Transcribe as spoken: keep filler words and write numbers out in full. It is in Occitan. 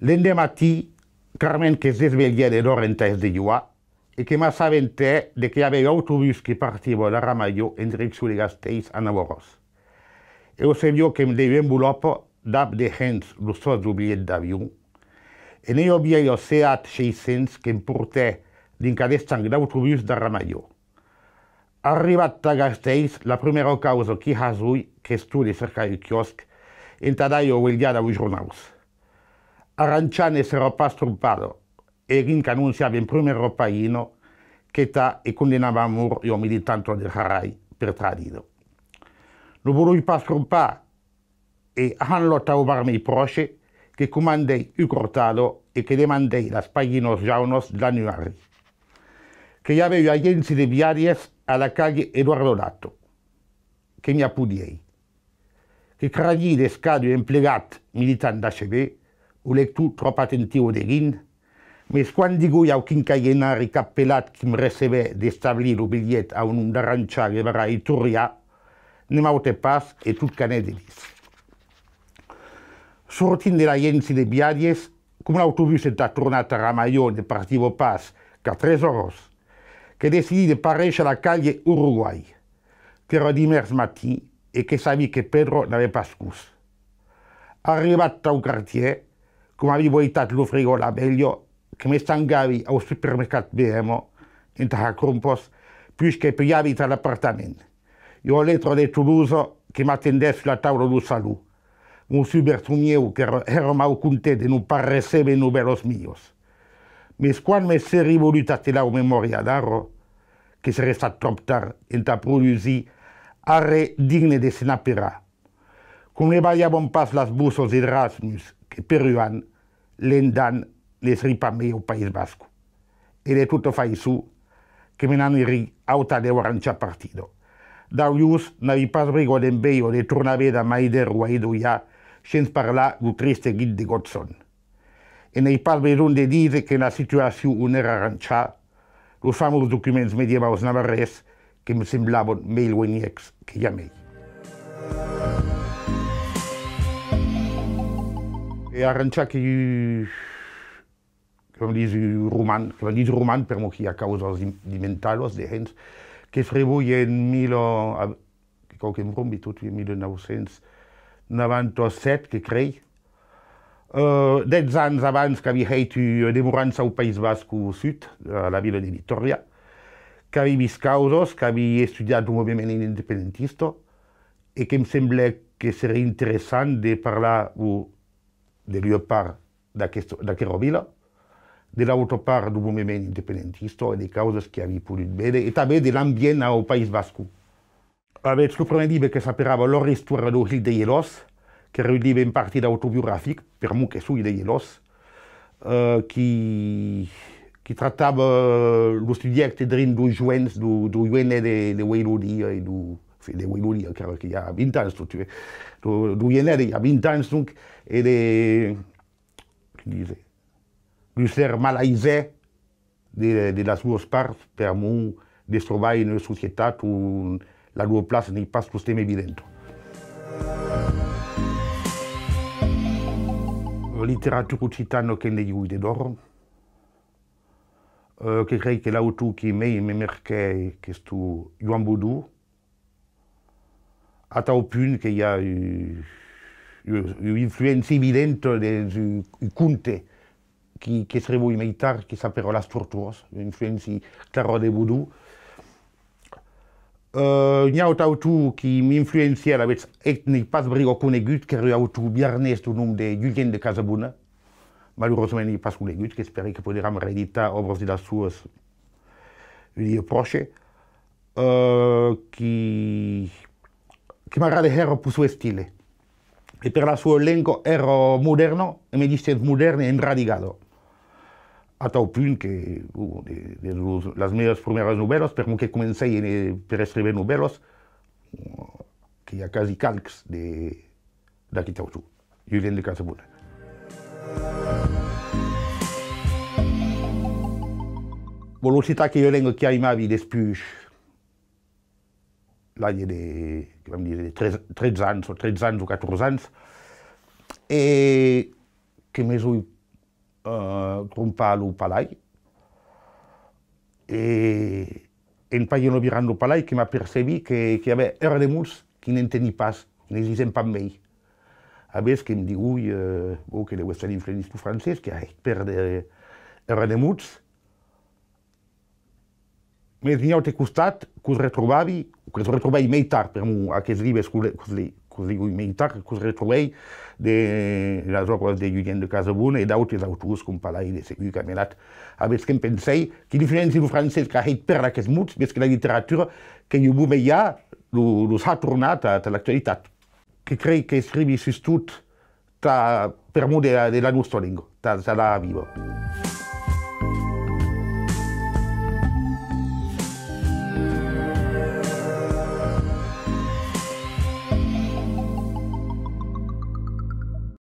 L'endemà matin, Carmen que's desvelhèt de l'ora entà es de joar e que m'assabentèt de que i avè un autobús que partiá d'Aramalhau en direccion de Gastèis a nau oras. Eu sabiá qu'emb de ua envolòpa dab de hens los sòs deu bilhet d'avion e ne ua vielha Seat sheis cents que'm portèt dinc ad estanc d'autobús d'Aramalhau. Arribat tà Gastèis, la prumèra causa qui hasoi qu'estó de cercar un quiòsc entà dar ua uelhada aus jornaus. Aranchan ne s'èra pas trompada, e Guin qu'anonciava en prumèra pagina que ta e condemnava a mort ua militanta de Harai per tradida. Non voloi pas crompar, e ahant-la tau bar mei pròche, que comandèi ua cortada e que demandèi las paginas jaunas de l'anuari. Que i avè ua agéncia de viatges a la calha Eduardo Dato, que m'i apodièi. Que craniái d'escar d'un emplegat militant d'H B, un lector tròp atentiu de Guin, mes quan digoi au quinquagenari cappelat qui'm recebè d'establir lo bilhet au nom d'Aranchan Guevara Iturria, ne m'autèt pas e tot qu'anèt de ditz. Sortint de l'agéncia de viatges, com l'autobús entà tornar tà Ramalhau ne partiá pas qu'a tres oras, que decidí de paréisher a la calha Uruguai, qu'èra dimèrcs matin e que sabi que Pedro n'avè pas cors. Arribat tau quartièr, com aví voitat lo frigo a la velha, que m'estangavi au supermercat B M entà har crompas, puish que pujavi tà l'apartament. Ua letra de Tolosa que m'atendèt sus la taula deu salon. Mossur Bertomieu, qu'èra, èra mau content de non pas recéber novèlas mias. Mes quan me seri volut atelar au memòri adara, que seré estat tròp tard entà produsir arren digne de se n'aperar. Com ne balhavan pas las bossas de Rasmus que per un an, l'endan ne seri pas mei au País Basco. E de tota faiçon, que me n'anèri autar de Aranchan partida. D'aulhors, n'aví pas briga d'enveja de tornar véder Maider o Aidoia shens parlar deu triste Guit de Gòtzon. E n'ei pas besonh de díser que la situacion on èra Aranchan, los famós documents medievaus navarrés que'm semblavan mei luenhècs que jamei. E Aranchan qu'ei un, que vam díser, un roman, que vam díser roman per'mor qu'i a causas in-, inventadas de hens, que's revoi en mil, a, que cau que'm brombi tot, en mila nau cents navanta-sèt, que crei. Euh, dètz ans abans qu'aví hèit ua demorança au País Basco Sud, a la vila de Vitòria, qu'aví vist causas, qu'aví estudiat lo movement independentista, e que'm semblèc que seré interessant de parlar o de l'ua part d'aquesta, d'aquera vila, de l'autra part deu movement independentista e de causas qui aví podut véder, e tanben de l'ambient au País Basco. Avètz lo prumèr libe que s'aperava L'ora e l'istòria deu hilh de Gelós, qu'èra un libe en partia autobiografic, per'mor que soi de Gelós, euh, qui, qui tractava lo subjècte drin deus joens, deu, deu joenet de, de uei lo dia e deu, enfin, de uei lo dia, qu'èra que i a vint ans, tot, eh, deu, deu joenet de i a vint ans, donc, e de, que dise, deu ser malaisèr de, de las duas parts, per'mor de's trobar en ua societat on la lor plaça n'ei pas tostemps evidenta. Literatura occitana que n'ei ua de d'òra, euh, que crei que l'autor qui mei me merquèc qu'estó Joan Bodon, a tau punt que i a u-, u-, ua influéncia evidenta dens un, un conte qui, que's revoi mei tard, qui s'apèra Las Torturas, ua influéncia clara de Bodon. Euh, un aute autor qui m'influéncièc, alavetz, eth n'ei pas briga conegut, qu'èra un autor biarnés deu nom de Julien de Casabona. Malurosament n'ei pas conegut, qu'espèri que poderam reeditar òbras de las suas un dia pròche. Euh, qui, qui m'agrada hèra per son estile. E per la sua lenga hèra modèrna, e medish temps modèrna e enradigada. A tau punt que, bon, de, de los, las meas prumèras novèlas, per'mor que comencèi en, per escríver novèlas, que i a quasi calcs de, d'aqueth autor, Julien de Casabona. Bon, l'occitan qu'ei ua lenga qui aimavi despuish l'atge de, que vam díser, de tres, tretze ans, o tretze ans o catorze ans, e que me soi eh, crompar lo palai. E en pagant lo virant lo palai que m'apercebi que, que i avè era de mots qui n'enteni pas, qui n'existent pas mei. Avètz que'm digui, eh, bon, que deu èsser l'influéncia deu francés, qui a hèit perdre era de mots. Mes d'un aute costat, que'us retrobavi, que'us retrobèi mei tard, per'mor aqueths libes que'us le-, que'us le-, que'us legui mei tard, que'us retrobèi de las òbras de Julien de Casabona e d'autes autors, com Palai de Segur, Camelat. Avètz que'm pensèi que l'influéncia deu francés qu'a hèit perdre aqueths mots, mes que la literatura qu'ei un bon mejan, lo, los a tornat a, a l'actualitat. Que crei qu'escrivi sustot tà, per'mor de la, de la nòsta lenga, tà, tà la viva.